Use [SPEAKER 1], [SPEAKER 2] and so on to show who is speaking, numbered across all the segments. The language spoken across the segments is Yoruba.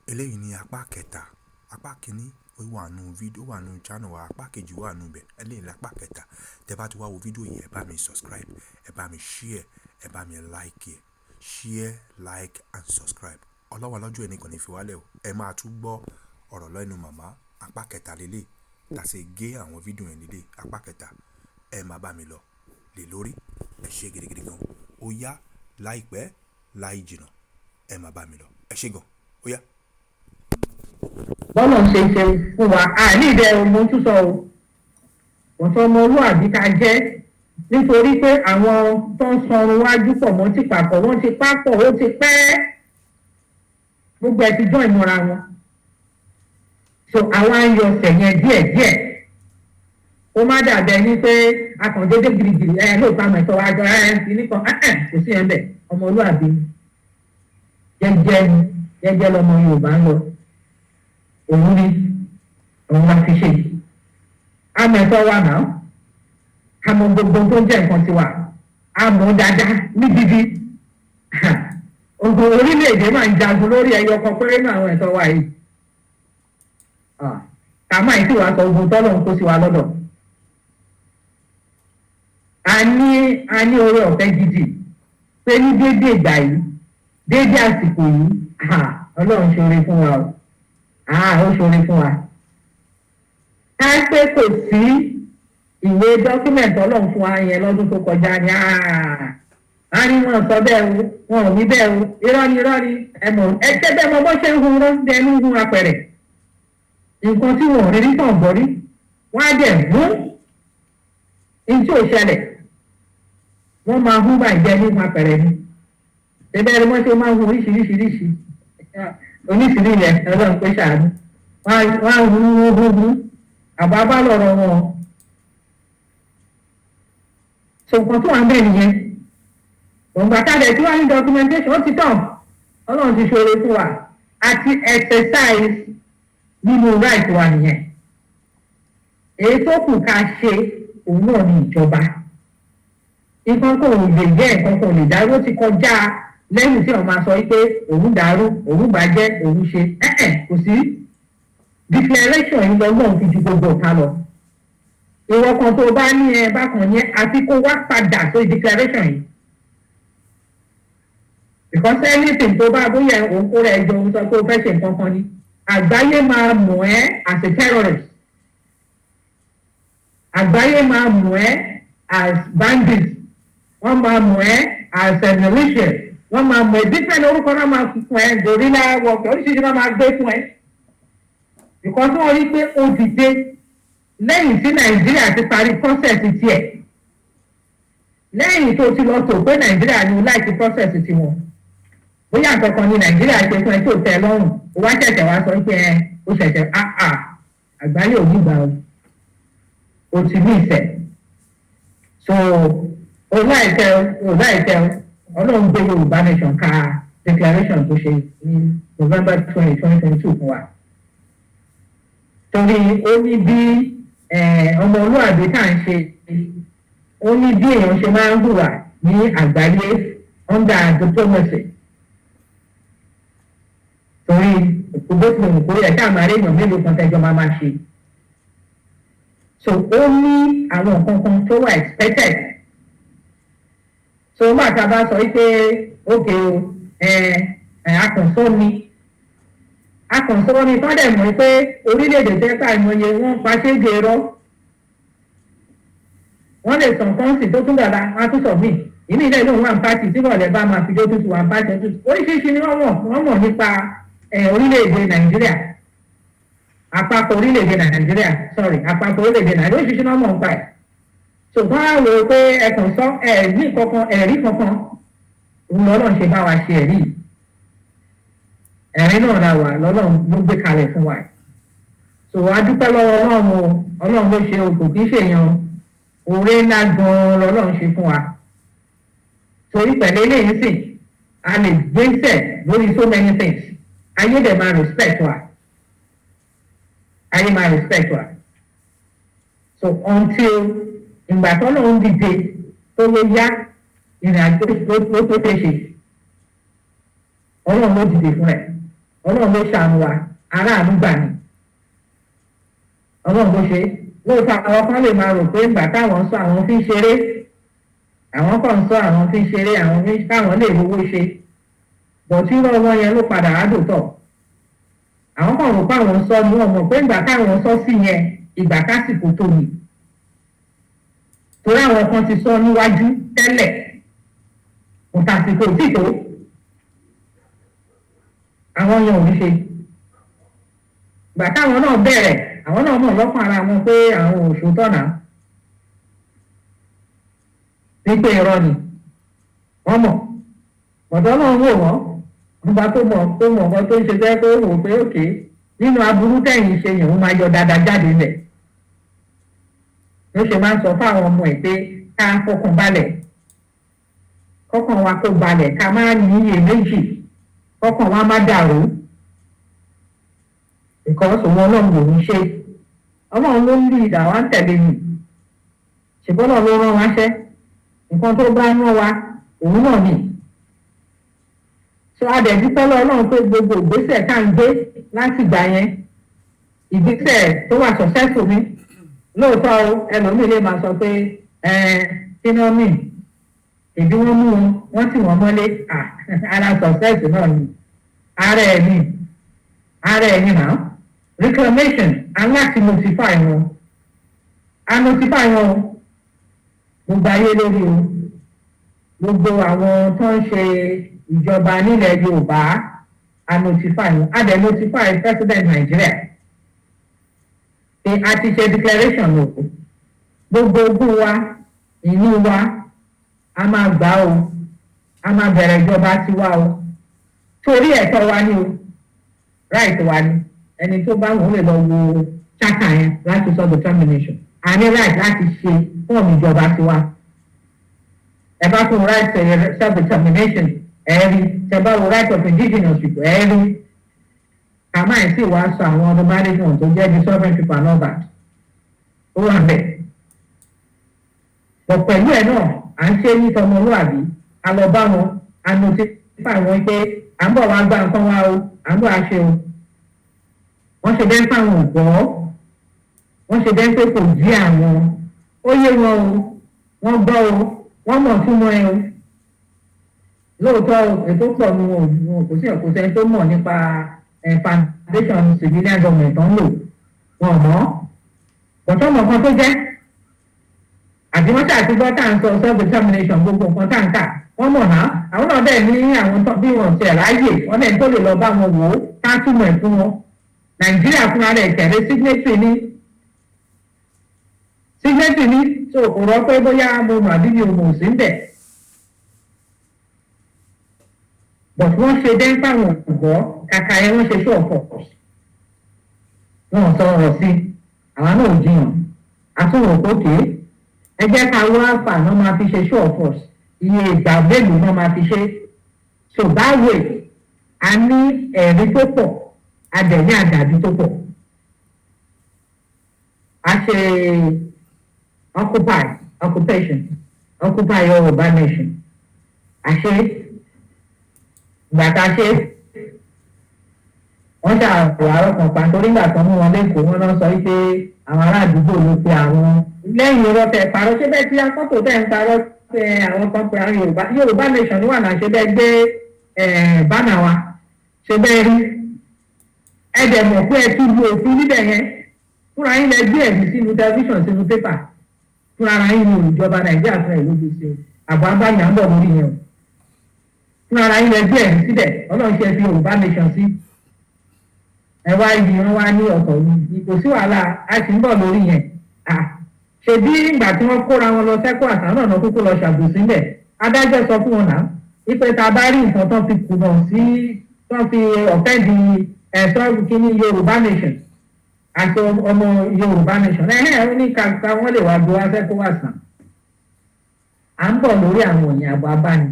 [SPEAKER 1] Eléyìí ni apá kẹta. Apá kìíní ó wà nínú fídíò, ó wà nínú channel wa. Apá kejì wà nínú ibẹ̀. Eléyìí ni apá kẹta. Tẹ bá ti wá wo fídíò yìí, ẹ bá mi subscribe, ẹ bá mi share, ẹ bá mi like ẹ. Share, like and subscribe. Ọlọ́run lọ́jọ́ ẹni kò ní fi wálẹ̀ o. Ẹ máa tún gbọ́ ọ̀rọ̀ lẹ́nu màmá. Apá kẹta lélẹ̀. Tà ṣe gé àwọn fídíò yẹn lélẹ̀. Apá kẹta. Ẹ máa bá mi lọ lè lórí. Ẹ ṣé gidigidi gan. Ó yá láìpẹ́ láì jìnnà. Ẹ máa bá mi lọ. Ẹ ṣé gan. Ó yá.
[SPEAKER 2] Bọ́lá ń ṣe ṣe fún wa àní ìdẹ ọmọ tún sọ o, wọ́n sọ ọmọlúàbí ká jẹ́, nítorí pé àwọn tó ń sanrun wájú pọ̀ mọ́ ti papọ̀, wọ́n ti papọ̀, ó ti pẹ́, gbogbo ẹ̀ ti jọ́ ìmọ̀ra wọn. So àwa ń yọ ọ̀sẹ̀ yẹn díẹ̀díẹ̀, ó má dàbẹ̀ ní pé akàndédé girigiri ẹ lóòótọ́ àmọ́ ẹ̀tọ́ wa jọ ẹ kìíní kan ẹ kò sí ẹ̀ ń bẹ̀. Ọmọlúàbí jẹ́jẹ́ ni, jẹ́jẹ́ lọmọ Yorùbá ń lọ. Òun ni òun la fi ṣe àmọ́ ẹ̀tọ́ wa náà, àmọ́ gbogbo tó ń jẹ́ nǹkan tiwa, àmọ́ dáadáa ní gidi. Ogun orílẹ̀-èdè máa ń jagun lórí ẹyọ kan péré náà, àwọn ẹ̀tọ́ wa yìí. Kàmá yìí tí wàá sọ ogun tọ́lọ̀ ń kó sí wa lọ́dọ̀. A ní oore ọ̀fẹ́ gidi pé ní déédéé ìgbà yìí, déédéé àsìkò yìí, Ọlọ́run ṣoore fún wa o, ó ṣoore fún wa. Ká pé kò sí ìwé document Ọlọ́run fún wa yẹn lọ́dún tó kọjá ni, a ní wọn sọ bẹ́ẹ̀ o, wọn ò ní bẹ́ẹ̀ o, irọ́ ni, irọ́ ni. Ẹ mọ̀, ẹ ṣẹ́ bẹ́ẹ̀ mọ bó ṣe ń hun rán bí ẹni ń hun apẹ̀rẹ̀. Nǹkan tí wọn ò rí rí tàn gbọ́ rí, wọ́n á dẹ̀ hún ní tí ò ṣẹlẹ̀, wọ́n máa hún báyìí jẹ́ ní hun apẹ̀rẹ̀ ni. Ṣẹ́bẹ́ ni wọ́n ṣe máa ń hun oríṣiríṣiríṣi oníṣìírí yẹn. Ọlọ́run pé ṣàánú, wọ́n á hun hun hun hun, àbá bá lọ̀rọ̀ wọn. So nǹkan tó wà ń bẹ̀ nìyẹn. Òǹgbà tá a dẹ̀ tí wọ́n ní documentation, ó ti tàn. Ọlọ́run ti ṣoore fún wa àti exercise nínú right wa nìyẹn. Èyí tó kù ká ṣe òun náà ní ìjọba. Nǹkan kò lè jẹ́, nǹkan kò lè dárú. Ó ti kọjá lẹ́yìn tí wọ́n máa sọ pé òun dàrú, òun bàjẹ́, òun ṣe ẹ̀ẹ́. Kò sí declaration yìí lọ́gbọ̀n fi ju gbogbo ọ̀tá lọ. Ìwọ kan tó bá ní ẹ bákan yẹn, àti kó wá padà sórí declaration yìí, because anything tó bá bóyá òun kó rẹ̀ jọ, òun sọ pé o fẹ́ ṣe nǹkan kan ni, àgbáyé máa mọ̀ ẹ́ as a terrorist, àgbáyé máa mọ̀ ẹ́ as bandit, wọ́n máa mọ̀ ẹ́ as a militia, wọ́n máa mọ̀ ẹ́ different orúkọ náà máa fún ẹ, guerrilla warfare, oríṣiríṣi náà máa gbé fún ẹ, because wọ́n rí pé ó dìde lẹ́yìn tí Nàìjíríà ti parí process tiẹ̀, lẹ́yìn tó ti lọ tó pé Nàìjíríà ní láìsí process tiwọn. Bóyá nǹkan kan ní Nàìjíríà ṣe fún ẹ tó tẹ́ ẹ lọ́rùn, ó wá ṣẹ̀ṣẹ̀ wá sọ pé ẹ ó ṣẹ̀ṣẹ̀ áà, àgbáyé ò ní gbà o, o ti ní ìfẹ́. So o láìpẹ́ o, láìpẹ́ o, Ọlọ́run gbé Yorùbá nation ká declaration tó ṣe ní November 20, 2022 fún wa, torí ó ní bí ọmọlúwàbí tá à ń ṣe, ó ní bí èèyàn ṣe máa ń hùwà ní àgbáyé under diplomacy, torí bó tilẹ̀ wù kó yẹ ká máa rí èèyàn mélòó kan tẹ́jọ́ máa máa ṣe. So ó ní àwọn nǹkan kan tó wà expected. So nígbà tá a bá sọ wípé ókè o, ẹ ẹ akànṣọ́ ni, akànṣọ́ ni, tọ́ dẹ̀ mọ̀ pé orílẹ̀-èdè tẹ́ka ìmọ̀ye wọ́n pa ṣége rọ́, wọ́n lè sọ nǹkan sí tó tún dàda, wọ́n á tún sọ míì. Ìmí ilé ìlú wà ní party tí bọ̀lẹ̀ bá máa fi jó tuntun wà ní party tuntun. Oríṣiríṣi ni wọ́n mọ̀, wọ́n mọ̀ nípa orílẹ̀-èdè Nàìjíríà, àpapọ̀ orílẹ̀-èdè Nàìjíríà, sorry, àpapọ̀ orílẹ̀-èdè Nàìjíríà. Oríṣiríṣi ni wọ́n mọ̀ nípa ẹ̀. Ṣùgbọ́n á wò ó pé ẹ̀kàn sọ ẹ̀rí kankan, ẹ̀rí kankan òun lọ́lọ́run ṣe bá wa ṣe ẹ̀rí. Ẹ̀rí náà la wà lọ́lọ́run ló gbé kalẹ̀ fún wa. So a dúpẹ́ lọ́wọ́ Ọlọ́run o. Ọlọ́run ló ṣe o, kò kí ń ṣèyàn. Oore ńlá gan-an lọ́lọ́run ṣe fún wa, torí pẹ̀lú eléyìí sì a lè gbéṣẹ̀ lórí so many things. Ayé dẹ̀ máa respect wa, ayé máa respect wa. So until ìgbà tó lóun dìde tó ló yá ìrìn àjò tó tó fẹ́ ṣe, Ọlọ́run ló dìde fún ẹ̀. Ọlọ́run ló ṣàánú wa, aráàlú gbà ní. Ọlọ́run ló ṣe. Lóòótọ́, àwọn kan lè máa rò pé ìgbà táwọn ń sọ, àwọn fi ń ṣeré, àwọn kan ń sọ, àwọn fi ń ṣeré, àwọn fi káwọn lè rówó ṣe. But irọ́ wọn yẹn ló padà á dòótọ́. Àwọn kan rò pé àwọn sọ ni, wọn mọ̀ pé ìgbà táwọn sọ sí yẹn, ìgbà kásìkò tó ni, torí àwọn kan ti sọ níwájú tẹ́lẹ̀, kò tàsìkò tí tó àwọn yẹn ò ní ṣe. Ìgbà táwọn náà bẹ̀rẹ̀, àwọn náà mọ̀ lọ́kàn ara wọn pé àwọn ò ṣòótọ́ náà, wípé irọ́ ni wọ́n mọ̀. Ọ̀dọ́ náà wò wọ́n, ọba tó mọ̀, tó mọ̀ nǹkan tó ń ṣe, tẹ́ pé ó wò pé òkè nínú aburú tẹ̀yìn ṣe yẹn, ó máa yọ dáadáa jáde lẹ̀. Ló ṣe máa ń sọ fáwọn ọmọ ẹ̀ pé ká fọkàn balẹ̀, kọ́kàn wa kó balẹ̀, ká má ní iyèméjì, kọ́kàn wa má dàrú, because òun Ọlọ́run lòún ṣe. Ọlọ́run ló ń lé ìdá wa ń tẹ̀lé yìí, ṣùgbọ́n náà ló rán wa ṣẹ́. Nǹkan tó bá rán wa, òun náà ni. So a dẹ̀ dúpẹ́ lọ́wọ́ Ọlọ́run pé gbogbo ìgbésẹ̀ tá à ń gbé láti ìgbà yẹn, ìgbésẹ̀ tó wà successful ni. Lóòótọ́ o, ẹlòmíì lè máa sọ pé kí náà mì ìbí wọ́n mú wọn, wọ́n tì wọ́n mọ́lé. Ara success náà ni, ara ẹ̀ ni, ara ẹ̀ ni náà. Reclamation, a láti notify wọn, a notify wọn gbogbo ayé lórí o. Gbogbo àwọn tó ń ṣe ìjọba nílẹ̀ Yorùbá, a notify wọn. A dẹ̀ notify President Nigeria pé a ti ṣe declaration o. Gbogbo ogún wa, ìní wa, a máa gbà o, a máa bẹ̀rẹ̀ ìjọba tiwa o, torí ẹ̀tọ́ wa ni o, right wa ni. Ẹni tó bá wọn lè lọ wo charter yẹn láti self determination. A ní right láti ṣe form ìjọba tiwa. Ẹ bá fún right self determination, ẹ rí. Tẹ bá wo right of indigenous people, ẹ rí. Kàmáì sì wá sọ àwọn ọdún management tó jẹ́ the sovereign people and all that, ó wà bẹ́ẹ̀. Pọ̀ pẹ̀lú ẹ̀ náà, à ń ṣe ní tọmọlúàbí. A lọ bá wọn, a notify wọn pé à ń bọ̀ wá gba nǹkan wa o, à ń bọ̀ wá ṣe o. Wọ́n ṣe bẹ́ẹ̀ fáwọn ò gbọ́, wọ́n ṣe bẹ́ẹ̀ pé kò jí àwọn. Ó yé wọn o, wọ́n gbọ́ o, wọ́n mọ̀ fún wọn ẹ o. Lóòótọ́, ètò pọ̀ ní wọn ò kò sí ẹ̀kọ́ sẹ́ni tó mọ̀ nípa foundation civilian government tó ń lò. Wọn mọ̀ bọ̀tọ́ mọ̀ kan tó jẹ́ àbí wọ́n ṣàtúgbọ́ tá à ń sọ self determination, gbogbo nǹkan tá à ń kà, wọ́n mọ̀ náà. Àwọn náà bẹ́ẹ̀ ní àwọn bí wọ́n ti ráyè, wọ́n lẹ́ni tó lè lọ bá wọn wò ó, ká túmọ̀ ẹ̀ fún wọn. Nàìjíríà fúnra rẹ̀ tẹ̀lé signatory ní, signatory ní. So kò rọ pé bóyá mo mọ̀ àbí mi ò mọ̀ sí ń bẹ̀, but wọ́n ṣe dẹ́ fáwọn ògbọ́. Kàkà yẹn, wọ́n ṣe show of force, wọn ò sọ ọ̀rọ̀ sí. Àwa náà ò jiyàn, àtúnwò kókè. Ẹ jẹ́ ká wá fà náà máa fi ṣe show of force, iye ìgbà mélòó náà máa fi ṣe. So that way, a ní ẹ̀rí tó pọ̀, a dẹ̀ ní àdàbí tó pọ̀. A ṣe occupy, occupation, Occupy Yorùbá Nation. A ṣe. Ìgbà tá a ṣe, wọ́n ṣàrò àárọ̀ kan pa, torí ìgbà kan mú wọn lẹ́kọ̀ọ́, wọn náà sọ wípé àwọn ará àdúgbò ló pe àwọn lẹ́yìn irọ́ tẹ parọ́. Ṣé bẹ́ẹ̀ tí akọ́tò tẹ̀ ń parọ́ pé àwọn kan pe àwọn Yorùbá, Yorùbá Nation ló wà náà. Ṣe bẹ́ẹ̀ gbé banner wa? Ṣe bẹ́ẹ̀ rí? Ẹ dẹ̀ mọ̀ pé ẹ tún lu òfin níbẹ̀ yẹn. Fúnra yín lẹ gbé ẹ̀mí sínú tẹlifíṣàn, sínú pépà, fúnra ara yín ní. Ìjọba Nàìjíríà fúnra ẹ̀ ló fi ṣe àbọ̀ abáyà ń bọ̀ lórí yẹn o. Fúnra ara yín lẹ gbé ẹ̀mí síbẹ̀. Ọlọ́run ṣe fi Yorùbá Nation sí. Ẹ wá ibi wọn wá ní ọ̀tọ̀ yìí, kò sí wàhálà, a sì ń bọ̀ lórí yẹn. Ṣebí ìgbà tí wọ́n kóra wọn lọ sẹ́kọ̀ọ́, àtàwọn náà kúkú lọ ṣàbòsí ńbẹ̀. Adájọ́ sọ fún wọn náà wípé tá a bá rí nǹkan tó fi kùnà sí, tó fi ọ̀fẹ́ di ẹ̀sọ́ kínní Yorùbá Nation àti ọmọ Yorùbá Nation, ẹ̀hẹ́ ó ní kàkà wọ́n lè wá gbé wá sẹ́kọ̀ọ́ àsàn. À ń bọ̀ lórí àwọn òyìn àbọ̀ abáni.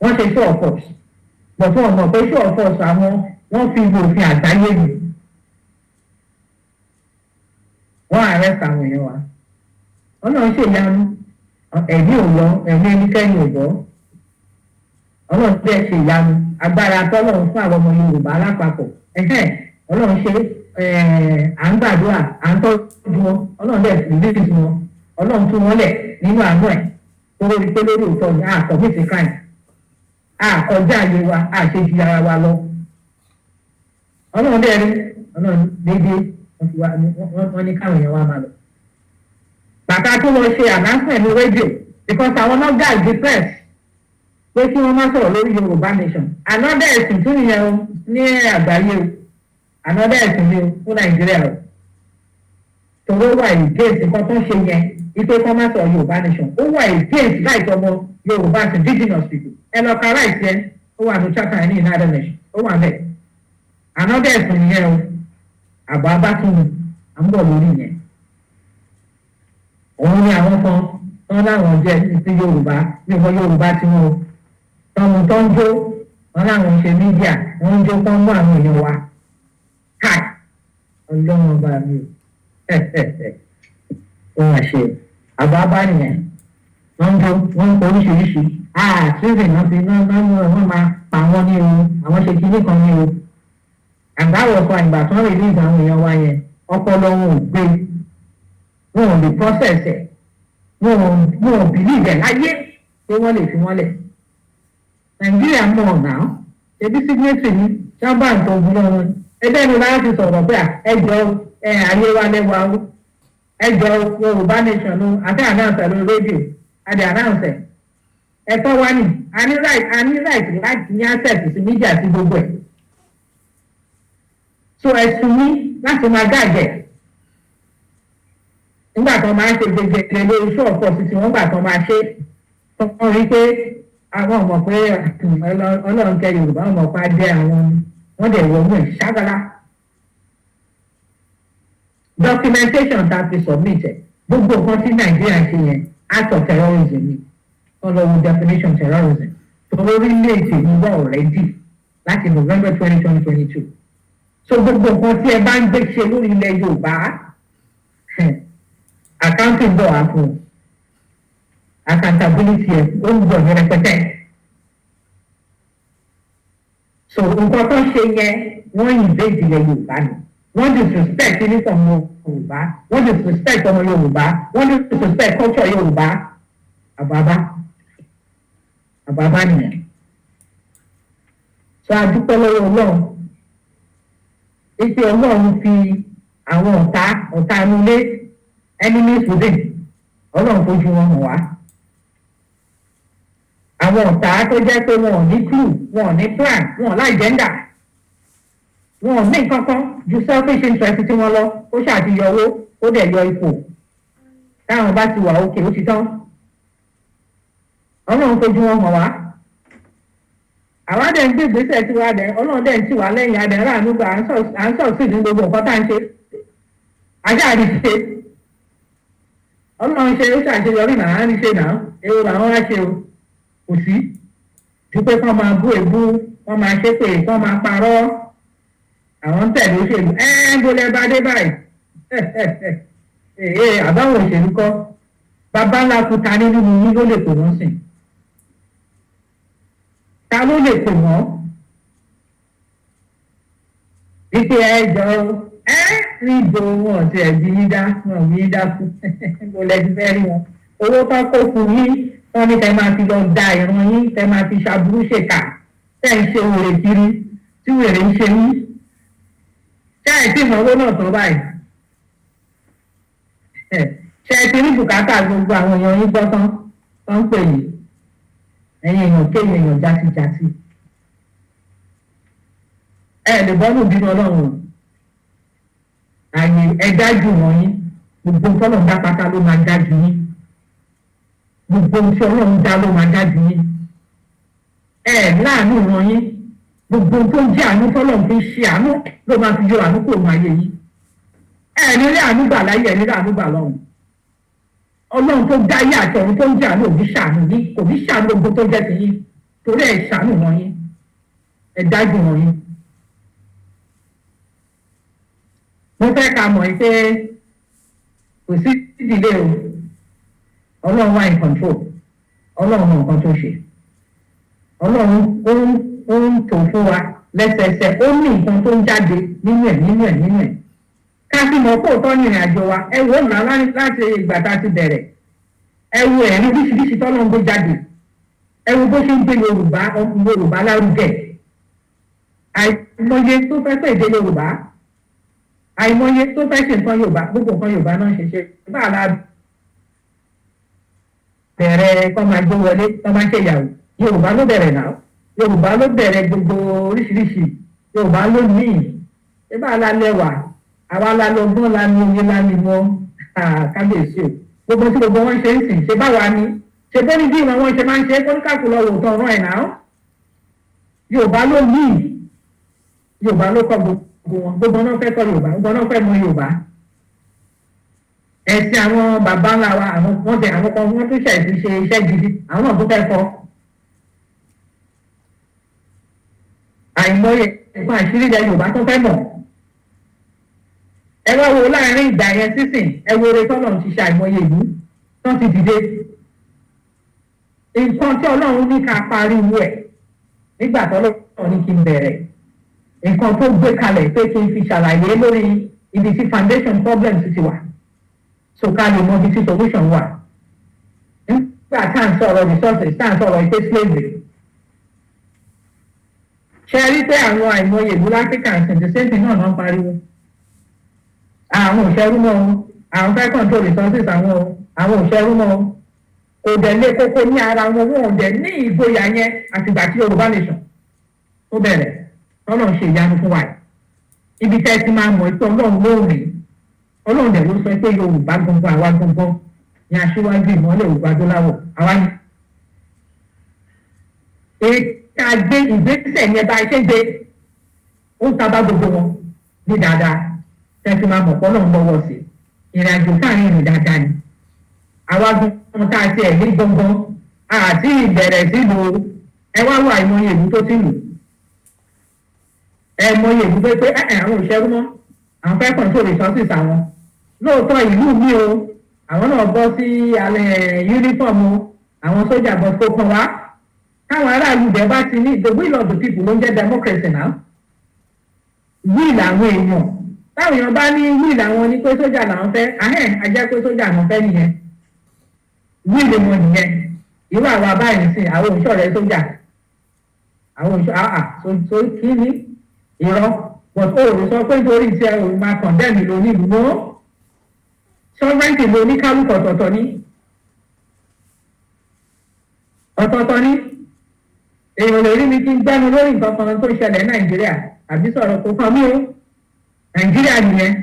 [SPEAKER 2] Wọ́n ṣe show of force, bọ̀ fún ọmọ pé show of force àwọn, wọ́n fi òfin àgbáyé mi. Wọ́n arrest àwọn èèyàn wa. Wọ́n náà ṣèyanu, ẹ̀mí ò lọ, ẹ̀mí ẹnikẹ́ni ò bọ́. Ọlọ́run fẹ́ ṣe ìyanu agbára tọ́lọ́run fún àwọn ọmọ Yorùbá lápapọ̀. Ọlọ́run ṣe, à ń gbàdúrà, à ń tọ́jú wọn. Ọlọ́run dẹ̀ release wọn, Ọlọ́run tún wọn lẹ̀ nínú àánú ẹ̀ tó lórí pé lórí òótọ́ ni a commit crime, a kọjá àyè wa, a ṣe ju ara wa lọ. Ọlọ́run dẹ̀ rí, Ọlọ́run déédéé wọ́n ní káwọn èèyàn wá máa lọ. Bàtà tó lọ ṣe announcement ní rédíò, because àwọn náà guide the press pé kí wọ́n má sọ̀rọ̀ lórí Yorùbá nation. Another ẹ̀sìn tún nìyẹn o ní àgbáyé o, another ẹ̀sìn ni o fún Nàìjíríà o. Torí ó wà against nǹkan tó ń ṣe yẹn, ipe kọ́ má sọ̀rọ̀ Yorùbá nation, ó wà against right ọmọ Yorùbá as indigenous people. Ẹ lọ ka right yẹn, ó wà ní chapter ní United Nations, ó wà bẹ́ẹ̀. Another ẹ̀sìn nìyẹn o. Àbọ̀ abátúnú à ń bọ̀ lórí yẹn. Òun ni àwọn kan tán láwọn jẹ́ ti Yorùbá ní ìwọ Yorùbá tí wọn tọmọ tó ń jó, wọn láwọn ṣe media, wọn ń jó kán mú àwọn èèyàn wa káì. Ọlọ́run ọba mi ò, ó mà ṣe. Àbọ̀ abá nìyẹn, wọ́n ń jó, wọ́n ń kọ oríṣiríṣi àtúnṣe náà fi náà náà wọ́n máa pa wọ́n ní o, àwọn ṣe kinní kan ní o. Àgbáwọ̀ sọ ìgbà tó ń release àwọn èèyàn wa yẹn, ọpọlọ wọn ò gbé, wọn ò lè process ẹ̀, wọn ò believe ẹ̀ láyé pé wọ́n lè fi wọ́n lẹ̀. Nàìjíríà mọ̀ ọ̀nà ebi signatory ní sábà ń tọ́jú lọ́wọ́ ẹgbẹ́ mi láti sọ̀rọ̀ pé ẹ jọ ẹ ayé wa lẹ́wà o, ẹ jọ Yorùbá nation o. Àti announce lórí rédíò, àti announce ẹ̀tọ́ wa ni a ní right, a ní right láti ní access sí media àti gbogbo ẹ̀. So ẹ̀sùn ní láti máa gàgẹ̀ nígbà tó máa ń ṣe gbẹgbẹ lórí ṣọ́ọ̀pọ̀ sí tí wọ́n gbà tó máa ṣe, tó wọ́n rí pé àwọn ọmọ pé Ọlọ́run kẹ Yorùbá ọmọ pa jẹ́ àwọn, wọ́n dẹ̀ wọnú ẹ̀ ṣágálá. Documentation ta fi submit ẹ̀, gbogbo nǹkan tí Nàìjíríà ṣe yẹn, act of terrorism ni. Wọ́n lọ wo definition terrorism torí orílẹ̀-èdè ní wà already láti November 2022. So gbogbo nǹkan tí ẹ bá ń gbé ṣe lórí ilẹ̀ Yorùbá, accounting bọ̀ wá fún un, accountability ẹ̀ ó ń bọ̀ ní rẹpẹtẹ. So nǹkan tó ṣe yẹn, wọ́n invade ilẹ̀ Yorùbá ni, wọ́n disrespect uniform Yorùbá, wọ́n disrespect ọmọ Yorùbá, wọ́n disrespect culture Yorùbá. Àbábá àbábá nìyẹn. So a dúpẹ́ lọ́wọ́ Ọlọ́run ipe Ọlọ́run fi àwọn ọ̀tá, ọ̀tá inú ilé, enemies within, Ọlọ́run fojú wọn hàn wá. Àwọn ọ̀tá tó jẹ́ pé wọn ò ní clue, wọn ò ní plan, wọn ò ní agenda, wọn ò ní nǹkan kan ju selfish interest tí wọ́n lọ. Ó ṣàtiyọ owó, ó dẹ̀ yọ ipò. Táwọn bá ti wà òkè, ó ti tán. Ọlọ́run fojú wọn hàn wá. Àwa dẹ̀ ń gbé ìgbésẹ̀ tí wàá dẹ̀, Ọlọ́run dẹ̀ ń tì wá lẹ́yìn, adẹ̀ ráàánú gbà, à ń sọ̀ sí ní gbogbo nǹkan tá à ń ṣe. Ajá àrí ṣe, Ọlọ́run ṣe, ó ṣàṣeyọrí náà, á ní ṣe náà. Èrò làwọn wá ṣe o, kò sí ju pé kán máa bú èbú, kán máa ṣépè, kán máa parọ́. Àwọn ń tẹ̀lé òṣèlú ẹ̀ ń bolẹ̀ bá dé báyìí. Ee, àbáwọn òṣèlú kọ́ bàbá ńlá kú. Ta nínú yín ló lè pè wọ́n sìn? Ta ló lè pè wọ́n wípé ẹ jọ ẹ níbo? Wọn ti ẹbí yín dá, wọn ò yín dá kú. Mo lẹ ti fẹ́ rí wọn. Owó tó kó fún yín, wọn ní kẹ́ máa fi lọ da ìran yín, kẹ́ máa fi ṣàbúrú ṣèkà, tẹ́ ń ṣe wèrè kiri tí wèrè ń ṣe yín. Ṣé ẹ tí ìnáwó náà tán báyìí? Ṣé ẹ ti rí bùkátà gbogbo àwọn èèyàn yín gbọ́ tán tó ń pè yín? Ẹ̀yin èèyàn kéèyàn, èèyàn játijàti, ẹ lè bọ́nù bínú Ọlọ́run o. Àyè ẹ dájú wọ̀nyí, gbogbo nǹkan Ọlọ́run dá pátá ló máa dájú yín. Gbogbo ohun tí Ọlọ́run dá ló máa dájú yín. Ẹ láàánú wọ̀nyí, gbogbo ohun tó ń jẹ́ àánú tọ́lọ́run fi ń ṣe àánú ló máa fi yọ àánú kúrò máa yé yín. Ẹ ní rí àánú gbà láyé, ẹ ní rí àánú gbà lọ́run. Ọlọ́run tó dá ayé àti ọ̀run tó ń jẹ́ àánú òbí ṣàánú yín, kò ní ṣàánú gbogbo tó jẹ́ ti yín, torí ẹ ṣàánú wọ̀nyí, ẹ dájú wọ̀nyí. Mo fẹ́ ká mọ̀ pé kò sí ìdílé o. Ọlọ́run wà in control. Ọlọ́run mọ nǹkan tó ṣe. Ọlọ́run ó ń tò fún wa lẹ́sẹẹsẹ. Ó ní nǹkan tó ń jáde nínú ẹ̀, nínú ẹ̀, nínú ẹ̀, ká fi mọ̀ pé òótọ́ ní ìrìn àjò wa. Ẹ wò ó nà láti ìgbà tá a ti bẹ̀rẹ̀. Ẹ wo ẹ̀rí oríṣiríṣi tọ́lọ́ ń gbé jáde. Ẹ wo bó ṣe ń gbé Yorùbá, Yorùbá lárugẹ. Àìmọye tó fẹ́ pé èdè Yorùbá, àìmọye tó fẹ́ ṣe nǹkan Yorùbá, gbogbo nǹkan Yorùbá náà ṣe ṣe bá a la bẹ̀rẹ̀ kọ́ máa gbé wọlé, kọ́ máa ṣe ìyàwó. Yorùbá ló bẹ̀rẹ̀ náà. Yorùbá ló bẹ̀rẹ̀ gbogbo oríṣiríṣi. Yorùbá ló ní ṣé bá a la lẹ́wà, àwa la lọ́gbọ́n, la ní oye, la ní mọ́. Kábíyèsí o. Gbogbo tí gbogbo wọn ṣe ń sìn, ṣe báwa ni ṣe bó ní bí ìran wọn ṣe máa ń ṣe é, kóníkàkù lọ wò tán ọ̀rọ̀ ẹ̀ náà. Yorùbá ló ní, Yorùbá ló kọ́ gbogbo wọn. Gbogbo náà fẹ́ kọ́ Yorùbá, gbogbo náà fẹ́ mọ Yorùbá. Ẹ̀sìn àwọn bàbá ńlá wa, àwọn wọ́n tẹ àwọn kan, wọ́n tún ṣẹ̀sìn ṣe iṣẹ́ gidi, àwọn náà tún fẹ́ kọ́. Àìmọye nǹkan àṣírí ilẹ̀ Yorùbá tó fẹ́ mọ̀. Ẹ wá wo láàrin ìgbà yẹn sísìn, ẹ wo oore tọ́lọ́run ti ṣe. Àìmọye ìlú tán ti dìde. Nǹkan tí Ọlọ́run ní ká pariwo ẹ̀ nígbà tọ́lọ́run ní kí n bẹ̀rẹ̀, nǹkan tó gbé kalẹ̀ pé kí n fi ṣàlàyé lórí ibi tí foundation problems ti wà, so ká lè mọ ibi tí solution wà. Nígbà tá à ń sọ̀rọ̀ resources, tá à ń sọ̀rọ̀ ìpè slavery, ṣe rí pé àwọn àìmọye ìlú láfíríkà ń sìn, the same thing náà náà ń pariwo. Àwọn ò ṣẹrú mọ́ o, àwọn fẹ́ control resources àwọn o, àwọn ò ṣẹrú mọ́ o. Kò dẹ̀ lé kókó ní ara wọn, wọn ò dẹ̀ ní ìgboyà yẹn. Àtìgbà tí Yorùbá Nation tó bẹ̀rẹ̀, tọ́lọ́run ṣe ìyanu fún wa yìí, ibi tẹ́ ti máa mọ̀ pé Ọlọ́run ló rìn, Ọlọ́run dẹ̀ ló sọ pé Yorùbá gbọ̀ngàn, àwa gbọ̀ngàn ni aṣíwájú ìmọ́lẹ̀ ògùn adúláwọ̀, àwa ni. Ètò àgbé ìgbésẹ̀ yẹn, bá a ṣe gbé, ó ń sábà gbogbo wọn ní dáadáa. Tẹ́ fi máa mọ̀ pé Ọlọ́run lọ́wọ́ sí ìrìn àjò káàrin, ìrìn dáadáa ni. Àwa gbọ̀ngàn tá a ti ẹ̀ ní gbọ̀ngàn àti ìbẹ̀rẹ̀ sílùú. Ẹ wá wà, àìmọye ìlú tó ti lù, ẹ mọye ìlú pé ẹ àwọn ò ṣẹrú mọ́, àwọn fẹ́ control resources àwọn. Lóòótọ́, ìlú mi o, àwọn náà bọ́ sí alẹ́ uniform o, àwọn sójà bọ́ kó kàn wá. Táwọn aráàlú bẹ́ẹ̀ bá ti ní the will of the people ló ń jẹ́ democracy náà. Will àwọn èèyàn, táwọn èèyàn bá ní will àwọn ní pé sójà làwọn fẹ́, ahẹ́n ajẹ́ pé sójà làwọn fẹ́ nìyẹn, will wọn nìyẹn. Irú àwa báyìí sìn, àwọn òṣìṣẹ́ sójà, àwọn òṣìṣẹ́ àà so kí ni irọ́? But o ò sọ pé nítorí tí ẹ ò máa condemn ìlú onílùú mọ́. Sovereignty ló ní kálukú, ọ̀tọ̀ọ̀tọ̀ ní, ọ̀tọ̀ọ̀tọ̀ ní. Èèyàn lè rí mi kí n gbẹ́nu lórí nǹkan kan tó ń ṣẹlẹ̀ Nàìjíríà àbí sọ̀rọ̀ kó kàn mí o. Nàìjíríà nìyẹn,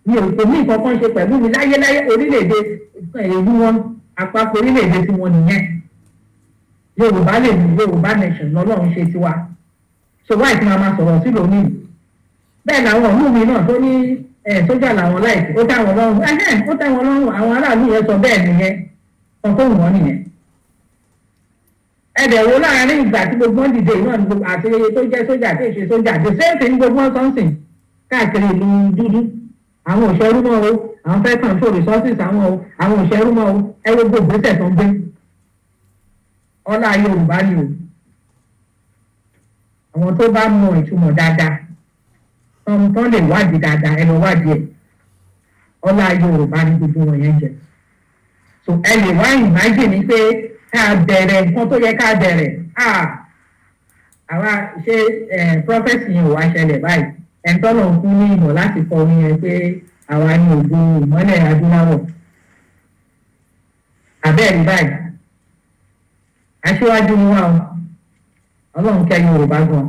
[SPEAKER 2] mi ò kò ní nǹkan kan ṣe pẹ̀lú mi láyéláyé. Orílẹ̀-èdè ìlú wọn, àpapọ̀ orílẹ̀-èdè tí wọn nìyẹn. Yorùbá lè ní Yorùbá Nation lọ́lọ́run ṣe tiwa. So wáyé tí màá máa sọ̀rọ̀ sí lónìí? Bẹ́ẹ̀ làwọn ìlú mi náà tó ní sójà làwọn láìsí, ó tẹ́ wọn lọ́rùn, ẹ̀hẹ́n, ó tẹ́ wọn lọ́rùn. Àwọn aráàlú yẹn sọ bẹ́ẹ̀ nìyẹn, kan tó wù wọ́n nìyẹn. Ẹ̀dẹ̀ wo láàárín ìgbà tí gbogbo wọn dìde náà, àti iye tó jẹ́ sójà tí èṣe sójà, the same thing gbogbo wọn sọ́nsìn káàkiri ìlú dúdú. Àwọn ò ṣẹrú mọ́ o, àwọn fẹ́ control resources àwọn o, àwọn ò ṣẹrú mọ́ o. Ẹ wo gbogbo ìgbésẹ̀ tó ń gbé. Ọlá Yorùbá ni o. Àwọn tó bá mọ ìtumọ̀ dáadáa, tán lè wádìí dáadáa, ẹ lọ wádìí ẹ̀. Ọlá Yorùbá ni gbogbo wọn yẹn jẹ. So ẹ lè wá imagine ni pé ká bẹ̀rẹ̀ nǹkan tó yẹ ká bẹ̀rẹ̀. Àwa ṣe prophecy yẹn ò wá ṣẹlẹ̀ báyìí. Ẹ̀ńtọ́nà fún ní ìmọ̀ láti kọ orin yẹn pé àwa ni ògo ìmọ́lẹ̀ adúláwọ̀, àbẹ́ẹ̀rí báyìí. Aṣíwájú ni wá o. Ọlọ́run kẹ́ Yorùbá gan.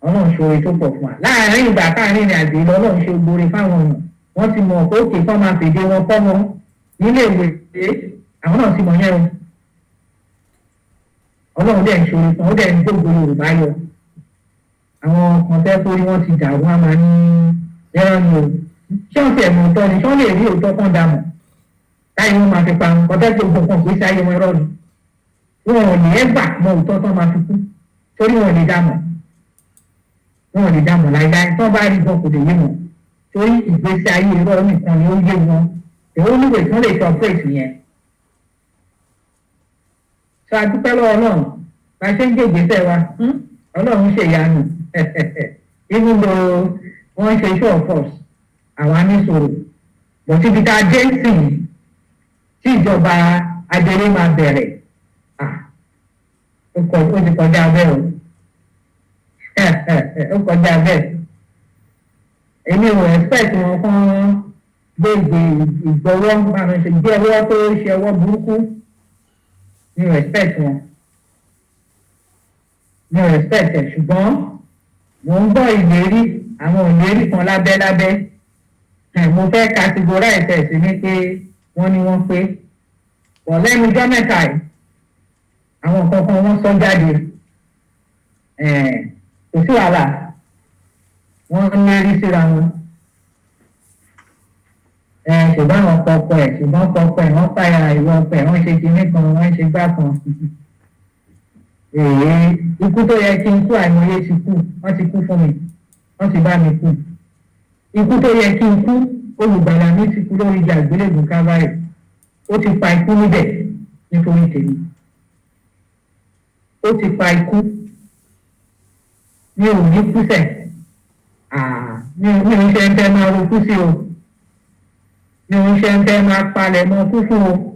[SPEAKER 2] Ọlọ́run ṣoore tó pọ̀ fún wa láàárín ìgbà káàrin ìrìn àjò ìlú. Ọlọ́run ṣe gbore fáwọn ọ̀nà. Wọ́n ti mọ̀ pé òkè kọ́ máa fèdè wọn kọ́ wọn nílé ìwé, àwọn náà ti mọ̀ yẹn o. Ọlọ́run dẹ̀ ń ṣoore fún ọ, ó dẹ̀ ń gbógo Yorùbá yọ. Àwọn kan fẹ́ kórí wọn ti dàrú, wọn máa ní ẹran ni o. Ṣé wọ́n ti ẹ̀mọ̀ òótọ́ ni? Ṣé wọ́n lè rí òótọ́ kan dà mọ̀ táyé wọn máa fi pa wọn kọ́tẹ́ tó gbọ̀n kan kì í ṣe ayé wọn? Irọ́ ni. Wọn ò lè ẹ́gbà mọ òótọ́ tán máa fi kú, torí wọn ò lè dá mọ̀, wọn ò lè dá mọ̀ láíláí. Tán bá rí gan, kò lè yé wọn, torí ìgbésí ayé irọ́ nìkan ni ó yé wọn. Èwo níwèé tí wọ́n lè fi operate yẹn? Ṣe a dúpẹ́ lọ́wọ́ náà. Bá a ṣe ń gbé ìgbésẹ̀ wa, Ọlọ́run ṣe ìyanu. Even though wọ́n ṣe show of force, àwa ní sọ̀rọ̀. But ibi tá a dé sí i, tí ìjọba adelé máa bẹ̀rẹ̀, ó ti kọjá bẹ́ẹ̀ o. Ó kọjá bẹ́ẹ̀. Èmi ò expect wọn kán gbé ìgbọ́wọ́ báwọn ṣe gbé ọwọ́ tó ṣe ọwọ́ burúkú. Mi ò expect wọn. Mi ò expect ẹ̀, ṣùgbọ́n mò ń gbọ́ ìlérí, àwọn ìlérí kan lábẹ́ lábẹ́. Mo fẹ́ categorize ẹ̀ sí ní pé wọ́n ní wọ́n pé. Bọ̀ lẹ́nu ọjọ́ mẹ́ta yìí, àwọn nǹkan kan wọ́n sọ jáde. Kò sí wàhálà, wọ́n ń lérí síra wọn. Ṣùgbọ́n àwọn kọ̀ọ̀kọ̀ ẹ̀, ṣùgbọ́n kọ̀ọ̀kọ̀ ẹ̀, wọ́n fàyà ìwọ ọkọ̀ ẹ̀, wọ́n ṣe kinní kan, wọ́n ṣe gbá kan. Ikú tó yẹ kí n kú, àìmọye ti kú, wọ́n ti kú fún mi, wọ́n ti bá mi kú. Ikú tó yẹ kí n kú, olùgbàlà mi ti kú lórí igi àgbélébùú Calvary. Ó ti pa ikú níbẹ̀ nítorí tèmi. Ó ti pa ikú. Mi ò ní kú sẹ̀. Mi ò ṣe ń tẹ́ máa ro kú sí o. Mi ò ṣe ń tẹ́ máa palẹ̀ mọ́ kú fún o.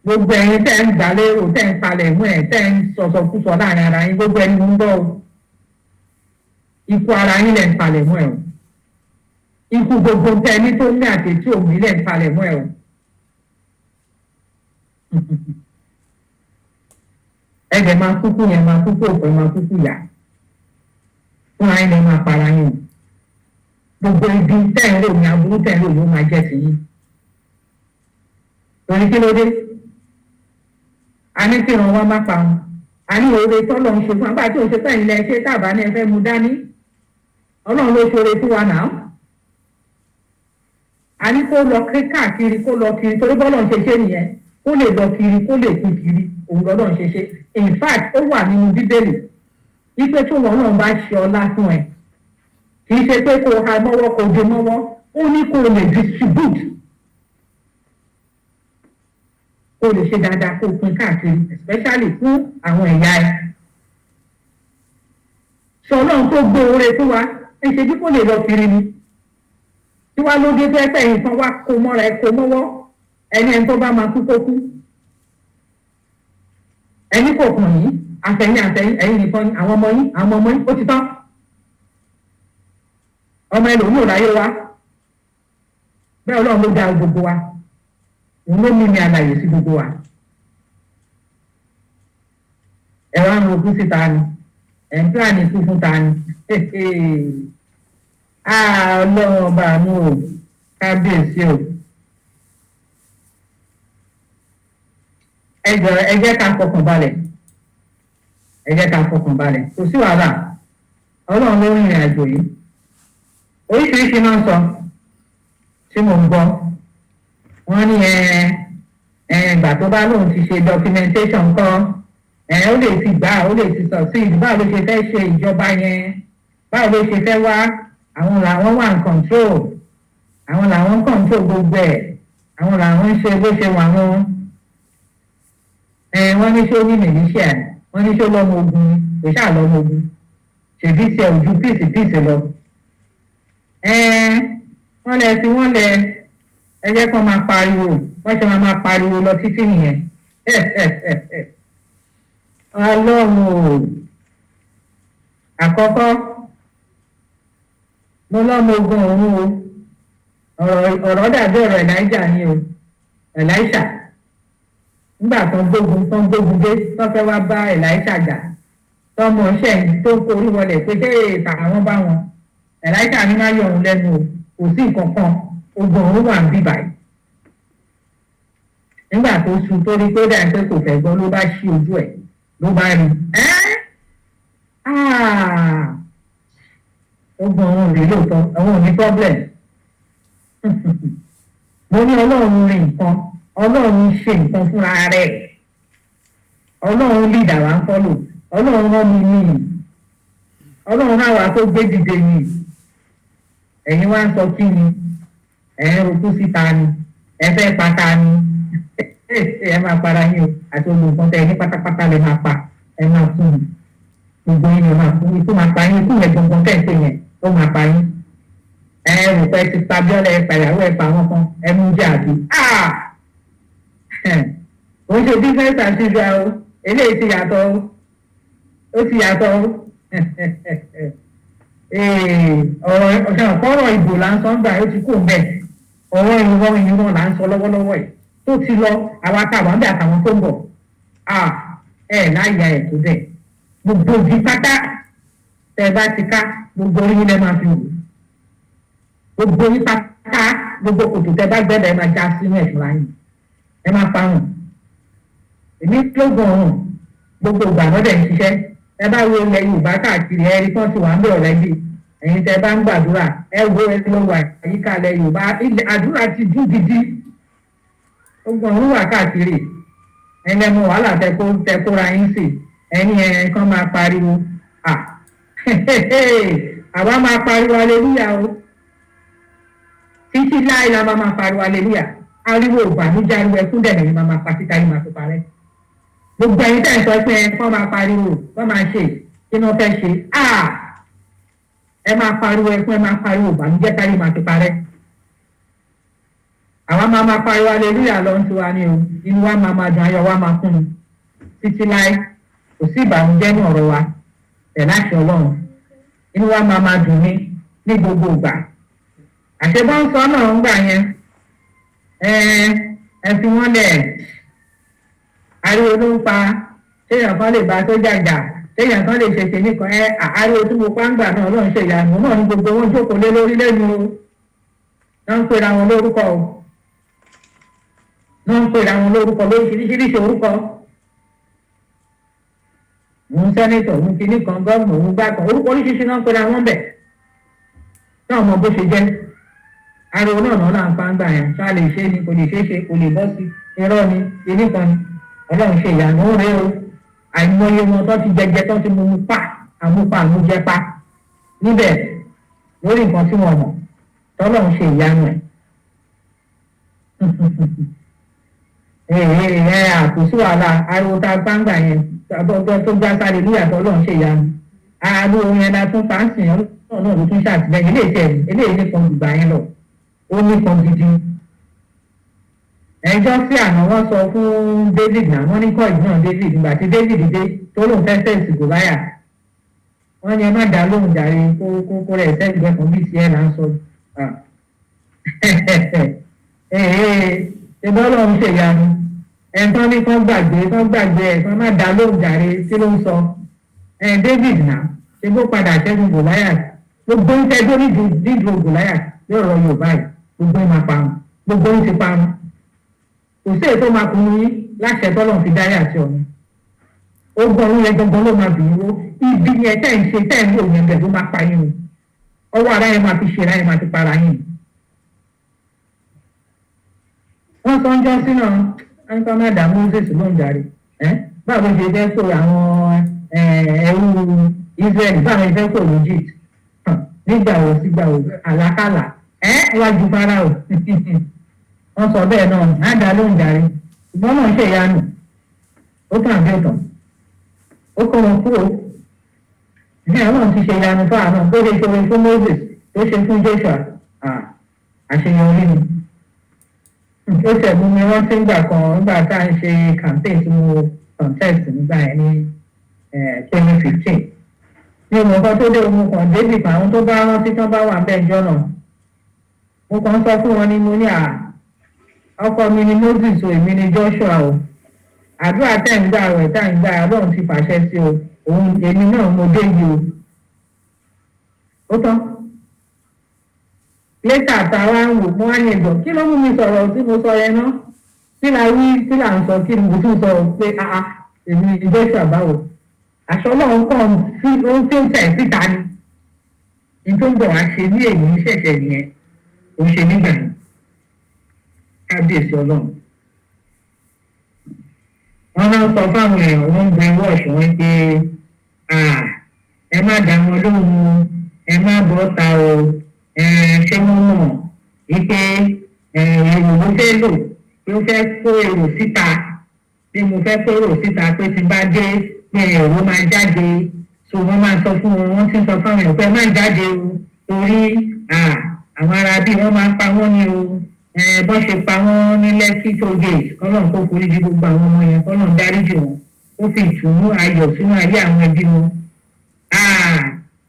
[SPEAKER 2] Gbogbo ẹ̀yin tẹ́ ń gbà lérò, tẹ́ ń palẹ̀ mọ́ ẹ̀, tẹ́ ń sọ̀sọ̀kúsọ láàrin ara yín, gbogbo ẹni ń gbọ́ o. Ikú ara yín lẹ̀ ń palẹ̀ mọ́ ẹ̀ o. Ikú gbogbo tẹ́ ní tó ní àtẹ̀tí òmí lẹ̀ ń palẹ̀ mọ́ ẹ̀ o. Ẹ dẹ̀ máa kúkú yẹn, máa kúkú òpè, máa kúkú yà. Fún ayé lè máa para yín o. Gbogbo ibi tẹ́ ń lò ní aburú tẹ́ ń lò ló máa jẹ́ sí yín. Torí kí ló dé? A ní kí wọn wá má pa wọn. A ní oore tọ́lọ̀ ń ṣe fún apá tí ò ṣe pẹ́yìn lẹ ṣe tábà ní ẹ fẹ́ mu dání. Ọlọ́run ló ṣoore fún wa náà. A ní kó lọ káàkiri, kó lọ kiri, torí bọ́lọ̀ ń ṣe ṣe nìyẹn. Kó lè lọ kiri, kó lè kú kiri, òun lọ́lọ́ ń ṣe ṣe. In fact, ó wà nínú Bíbélì wípé tó wọn náà bá ṣe ọlá fún ẹ, kì í ṣe pé kó ha mọ́wọ́, kó dé mọ́wọ́, ó ní kó lè distribute, kó lè ṣe dáadáa, kó pín káàkiri, especially fún àwọn ẹ̀yà ẹ. Sọ Ọlọ́run tó gbé oore fún wa, ẹ ṣe bí kò lè lọ kiri ni. Tí wàá ló dé tó ẹsẹ̀ yìí kan wá kó mọ́ra ẹ, kó mọ́wọ́, ẹni ẹni tó bá máa kú kó kú. Ẹni kò kàn yín, àtẹ̀yìn àtẹ̀yìn, ẹ̀yin nìkan ni, àwọn ọmọ yín, àwọn ọmọ yín, ó ti tán. Ọmọ ẹlòmíì ò ráyé wa. Bẹ́ẹ̀ Ọlọ́run ló dá gbogbo wa. Òun ló mímí àlàyé sí gbogbo wa. Ẹ wá ń rokú síta ni. Ẹ̀ ń pílánì ikú fún ta ni. Ọlọ́run ọba àánú o, kábíyèsí o. Ẹ jọ̀ọ́, ẹ jẹ́ ká fọkàn balẹ̀. Ẹ jẹ́ ká fọkàn balẹ̀. Kò sí wàhálà. Ọlọ́run ló rìnrìn àjò yìí. Oríṣiríṣi náà sọ tí mò ń gbọ́. Wọ́n ní ìgbà tó bá lóun ti ṣe documentation kan, ó lè ti gbà, ó lè ti succeed. Báwo ló ṣe fẹ́ ṣe ìjọba yẹn? Báwo ló ṣe fẹ́ wá? Àwọn làwọn wà ń control. Àwọn làwọn ń control gbogbo ẹ̀. Àwọn làwọn ń ṣe bó ṣe wà wọn. Wọ́n ní ṣé ó ní militia ni? Wọ́n ní ṣé ó lọ́mọ ogun ni? Kò ṣáà lọ́mọ ogun. Ṣèbí tiẹ̀ ò ju píìsì píìsì lọ. Wọ́n lẹ fi wọ́n lẹ, ẹ jẹ́ kó máa pariwo, wọ́n ṣe máa pariwo lọ títí nìyẹn. Ọlọ́run o. Àkọ́kọ́, mo lọ́mọ ogun òun o. Ọ̀rọ̀ dàbí ọ̀rọ̀ Elijah ni o. Elisha. Nígbà tó ń gbógun dé, tó fẹ́ wá bá Elisha jà. Tọmọ ṣẹ̀ tó korí wọlé pé ṣé tàwọn bá wọn. Elisha ní má yọ òun lẹ́nu o, kò sí nǹkan kan, ogun òun wà ń bí báyìí. Nígbà tó sun tó rí pé dà pé kò fẹ́ gbọ́, ló bá ṣí ojú ẹ̀, ló bá rí. Ogun òun rèé lóòótọ́, àwọn ò ní problem. Mo ní Ọlọ́run rí nǹkan, Ọlọ́run ṣe nǹkan fúnra rẹ̀. Ọlọ́run lead àwa ń follow, Ọlọ́run rán mi ní. Ọlọ́run náà wà tó gbé dìde ni. Ẹ̀yin wá ń sọ kí ni? Ẹ̀ ń rokú síta ni. Ẹ fẹ́ pa ta ni? Ẹ máa para yín o. àti gbogbo nǹkan tẹ́ ẹ ní pátápátá lè máa pa, ẹ máa fún un. Gbogbo yín lè máa fún, ikú máa pa yín, ikú yẹn gbọ̀ngàn tẹ́ ẹ pè yẹn ó máa pa yín. Ẹ rò pé ti pa Abíọ́lá, ẹ pàyàwó, ẹ pa àwọn kan, ẹ mú jẹ àbí. Ó ń ṣe business as usual o, eléyìí ti yàtọ̀ o, ó ti yàtọ̀ o. Ọ̀rọ̀ ọ̀sẹ̀ ọ̀rọ̀ ìbò là ń sọ ń gbà, ó ti kú bẹ́ẹ̀. Ọ̀rọ̀ ìran ìran là ń sọ lọ́wọ́lọ́wọ́ yìí tó ti lọ, àwa táwa ń bẹ àtàwọn tó ń bọ̀ ẹ láyà ẹ̀ tó bẹ̀. Gbogbo òbí pátá tẹ bá ti ká, gbogbo orí lẹ máa fi wò, gbogbo orí pátá, gbogbo kòtò tẹ bá gbẹ́dẹ̀ ẹ máa já sínú ẹ̀ fúnra yín, ẹ máa parun. Èmi lóògùn ọ̀hún gbogbo ìgbà lọ́dẹ̀ ń ṣiṣẹ́. Ẹ bá wo ilẹ̀ Yorùbá káàkiri, ẹ rí tán ti wà ń bẹ̀ ọ̀rẹ́dì. Ẹ̀yin tẹ bá ń gbàdúrà, ẹ wo ẹ lọ wà àyíká ilẹ̀ Yorùbá, ilẹ̀ àdúrà ti dún gidi, ogun ọ̀hún wà káàkiri. Ẹni ẹ mọ wàhálà tẹ kóra yín sí, ẹni ẹ kàn máa pariwo. Àwa máa pariwo aleluya o, títí láì la máa pariwo aleluya. Ariwo ìbànújẹ́, ariwo ẹkún dẹ̀ lẹ́yìn máa pa títa yín máa fi parẹ́. Gbogbo ẹ̀yin tẹ̀ ń sọ pé ẹ kàn máa pariwo, kàn máa ṣe kí wọ́n fẹ́ ṣe, ẹ máa pariwo ẹkún, ẹ máa pariwo ìbànújẹ́ káyé máa fi parẹ́. Àwa máa máa pariwo aleluya lọ ń tiwa ni o, inú wa máa máa dùn, ayọ̀ wa máa kún un títí láé. Kò sí ìbànújẹ́ ní ọ̀rọ̀ wa ẹ̀ láṣẹ Ọlọ́run, inú wa máa máa dùn ní ní gbogbo ìgbà. Àṣebọ́nsọ náà ń gbà yẹn, ẹ fi wọ́n lẹ̀, ariwo ló ń pa, téèyàn kan lè bá sójà jà, téèyàn kan lè ṣèṣe nìkan. Ẹ ariwo tí mo pa ń gbà náà, Ọlọ́run ṣe ìyanu náà ní gbogbo wọn jókòó lé lórí lẹ́nu o. Náà ń pera wọn lórúkọ o, náà ń pera wọn lórúkọ lóríṣiríṣi orúkọ. Òun sẹ́nitọ̀, òun kìíní kan, gọ́ọ̀mù, òun gbà kan, orúkọ oríṣiríṣi náà ń pera wọn bẹ̀. Náà mọ bó ṣe jẹ́, ariwo náà náà ń pa ń gbà yẹn, ṣá lè ṣe ni, kò lè ṣeé ṣe, kò lè bọ́ sí, irọ́ ni, kìíní kan ni. Ọlọ́run ṣe ìyanu rẹ o. Àìmọye wọn tó ti jẹjẹ, tó ti mumu pa, àmúpa àmújẹ pa níbẹ̀ lórí nǹkan tí wọ́n mọ̀, tọ́lọ́run ṣe ìyanu ẹ̀. Ẹ àkóso wàhálà ariwo tá a gbangba yẹn tó gbá sáré lóyà, tọ́lọ́run ṣe ìyanu. Ariwo yẹn la tún pa ń sìn, Ọlọ́run náà ló tún ṣàtìlẹ́yìn. Eléyìí tẹ̀ eléyìí nìkan gbùgbà yẹn lọ, ó nìkan gidi. Ẹjọ́ sí àná wọ́n sọ fún David náà, wọ́n ní kọ́ọ̀dù náà David, ìgbà tí David dé tó lóun fẹ́ fẹ́ǹsì Gòláyà, wọ́n ní ẹ má dá lóhùn jàre, kó kó kó rẹ̀ sẹ́gbẹ̀ẹ́ kan bí tiẹ̀ là ń sọ. Ṣe bọ́ lọ́run ṣèyanu ẹ̀ńtọ́ ní kán gbàgbé, kán gbàgbé ẹ̀, kán má dá lóhùn jàre, tí ló ń sọ ẹ̀ David náà ṣe bó padà ṣẹ́gun Gòláyà. Gbogbo ń tẹ́ dórí dídúró Gòláyà yóò rọ Yorùbá yìí, gbogbo ń máa parun, gbogbo ń ti parun, kò sí èyí tó máa kunu yín láṣẹ tọ́lọ́run fi dáyà àti ọ̀run. Ogun ọ̀run yẹn gangan ló máa bì í wó. Ibi yẹn tẹ́ ń ṣe, tẹ́ ń lò yẹn, bẹ̀ ló máa pa yín o. Ọwọ́ ara yẹn máa fi ṣe ara yẹn, máa fi para yín. Wọ́n sọ ń jọ́ sínú ẹnìkan, má dá Moses lóhùn jàre. Ẹ́ báwo ṣe fẹ́ kó àwọn ẹrú Israẹli, báwo ṣe fẹ́ kó Egypt nígbà wo sígbà wo, àlákàlà ẹ wájú Fáráò? Wọ́n sọ bẹ́ẹ̀ náà, má dá lóhùn jàre. Ṣùgbọ́n náà ṣe ìyanu, ó kàn bí ọ̀tàn, ó kọ́ wọn kúrò ní àwọn ti ṣe ìyanu fún àwọn tó ṣe ṣoore fún Moses, tó ṣe fún Joshua, àṣeyọrí ni. Ó ṣe mú mi rántí nígbà kan, nígbà tá à ń ṣe campaign tí mo contest nígbà yẹn ní 2015 ní ìmọ̀ kan tó dé ohun kan David, àwọn tó bá rántí tán bá wà bẹ́ẹ̀ jọ náà, mo kàn ń sọ fún wọn ní, mo ní à ọkọ mi ni Moses o, èmi ni Joshua o. Àdúrà tẹ̀ ń gbà rẹ̀ tẹ̀ ń gbà, Ọlọ́run ti fàṣẹ sí o, òun èmi náà mo dé yìí o. Ó tán. Later tá a wá ń wò, mo wá ní ẹ̀gbọ́n, kí ló mú mi sọ̀rọ̀ tí mo sọ yẹn náà? Kí la wí, kí là ń sọ, kí ni mo tún sọ pé ah, èmi ni Joshua báwo? Àṣọ Ọlọ́run kàn sí ó ń tẹ̀ síta ni. Ní tó ń bọ̀ wá ṣe ní èyí ṣẹ̀ṣẹ̀ nìyẹn, ó ṣe nígbà yẹn. Kábíyèsí Ọlọ́run. Wọ́n máa ń sọ fáwọn èèyàn, wọ́n ń brainwash wọn pé ẹ má dá wọn lóhùn, ẹ má bọ́ ta o. Ṣé wọ́n mọ̀ wípé èrò ló fẹ́ lò, pé ó fẹ́ kó èrò síta? Tí mo fẹ́ kérò síta pé tí n bá dé pé èrò máa jáde, so wọ́n máa sọ fún wọn, wọ́n ti ń sọ fáwọn èèyàn pé ẹ má jáde o, torí àwọn ará bíi wọ́n máa ń pa wọ́n ní o. Bọ́n ṣe pa wọ́n ní Lekki toll gate, kọ́lọ́n kó foríjì gbogbo àwọn ọmọ yẹn, kọ́lọ́n dáríjì wọn, ó fi ìtùnú ayọ̀ sínú ayé àwọn ẹbí wọn.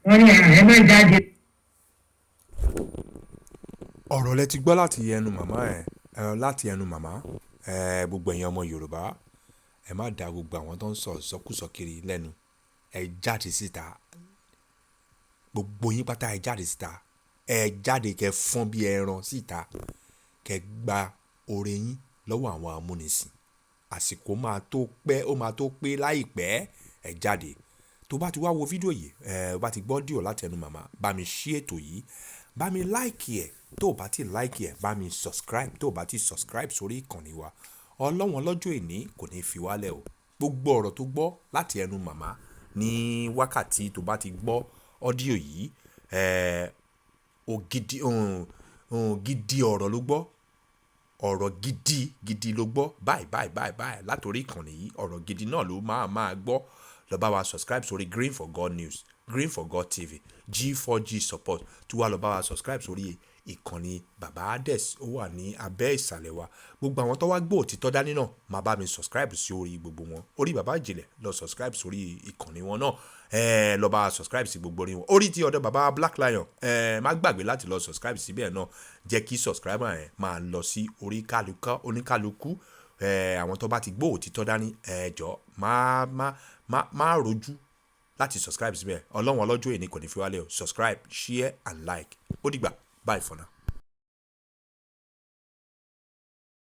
[SPEAKER 2] Wọ́n ní ẹ má jáde.
[SPEAKER 1] Ọ̀rọ̀ lẹ ti gbọ́ láti ẹnu màmá ẹ, láti ẹnu màmá ẹ. Gbogbo ẹ̀yin ọmọ Yorùbá, ẹ má da gbogbo àwọn tó ń sọ ìsọkúsọ kiri lẹ́nu. Ẹ jáde síta, gbogbo yín pátá, ẹ jáde síta. Ẹ jáde kẹ fọ́n bí ẹran síta, kẹ gba oore yín lọ́wọ́ àwọn amúnisìn. Àsìkò máa tó pẹ́, ó máa tó pé láìpẹ́. Ẹ jáde. Tó bá ti wá wo fídíò yìí, ẹ bá ti gbọ́ díò láti ẹnu màmá, bá mi ṣí ètò yìí, bá mi like ẹ̀ tó o bá ti like ẹ̀, bá mi subscribe tó o bá ti subscribe sórí ìkànnì wa. Ọlọ́wọ́n lọ́jọ́ ìní kò ní fi wálẹ̀ o. Gbogbo ọ̀rọ̀ tó gbọ́ láti ẹnu màmá ní wákàtí tó bá ti gbọ́ audio yìí, ògidì gidi ọ̀rọ̀ ló gbọ́, ọ̀rọ̀ gidi gidi ló gbọ́. Báyìí báyìí báyìí báyìí látòrí ìkànnì yìí, ọ̀rọ̀ gidi náà ló máa máa gbọ́. Lọ bá wa subscribe sórí Green for God News, Green for God TV, G4G Support. Tí wàá lọ bá wa subscribe sórí ìkànnì Baba Ades, ó wà ní abẹ́ ìsàlẹ̀ wa. Gbogbo àwọn tó wá gbọ́ òtítọ́ dání náà, máa bá mi subscribe sí orí gbogbo wọn. Orí Bàbá Ìjìnlẹ̀, lọ subscribe sórí ìkànnì wọn náà. Ẹ lọ bá subscribe sí gbogbo orí wọn. Orí tí ọ̀dọ̀ Bàbá Black Lion, ẹ má gbàgbé láti lọ subscribe síbẹ̀ náà. Jẹ́ kí subscriber yẹn máa lọ sí orí kálukú oníkálukú. Ẹ àwọn tó bá ti gbọ́ òtítọ́ dání, ẹ jọ má má má má rojú láti subscribe síbẹ̀. Ọlọ́run ọlọ́jọ́ èní kò ní fi wálẹ̀ o. Subscribe, share and like. Ó dìgbà, bye for now.